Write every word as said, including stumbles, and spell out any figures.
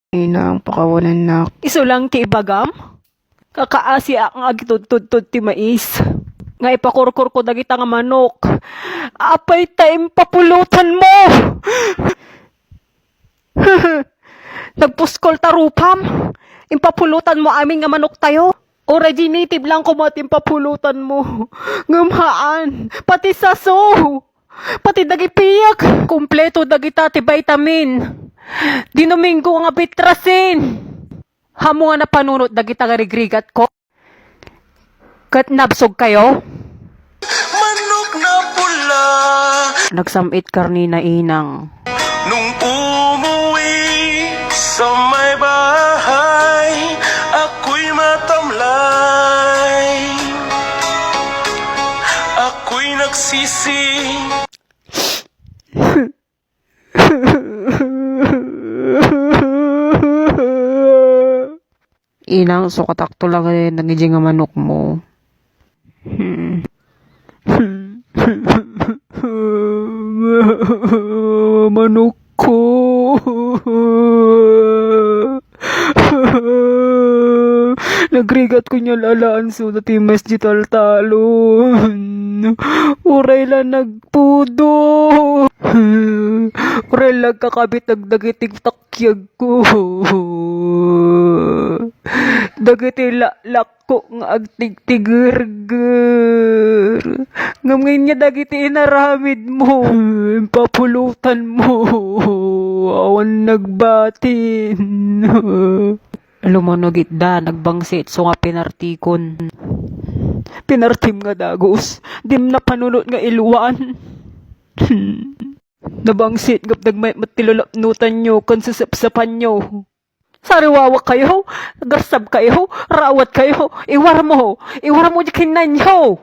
Inang, pakawanennak. Isu lang ti ibagam? Kakaasiak nga agitudtudtod ti mais nga ipakurkurko dagita nga manok. Apay ta impapulotanmo? Nagpuskol ta rupam? Impapulotanmo amin nga manoktayo? Uray ginitive lang koma ti impapulotanmo. Ngem haan, pati saso, pati dagiti piyak, kompleto dagita ti vitamin. Di Domingo nga bitrasin. Haanmo nga napanunot dagita nga rigrigatko? Ket nabsogkayo? Manok na pula. Nagsam-it karnina, Inang. Nung umuwi sa may bahay, ako'y matamlay. Ako'y nagsisi. Inang, sukatakto lang, eh, dagiti nga manokmo. Manokko. Nagrigatko nga alaanso dati mais diay taltalon. Uray la nagpudo. Uray la agkakabit dagiti takyagko. Dagiti laklakko nga agtigtigerger. Ngem ania dagiti inaramidmo? Impapulotanmo. Awan nagbatin. Lumunogitda, nagbangsit, isu nga pinartikon. Pinartim nga dagus, dim napanunot nga iluan. Nabangsit, ngem nagmayat met ti lulupnotanyo ken sasapsapanyo. Sariwawakayo, garsabkayo, rawatkayo, iwarmo, iwarmo diay kinnanyo.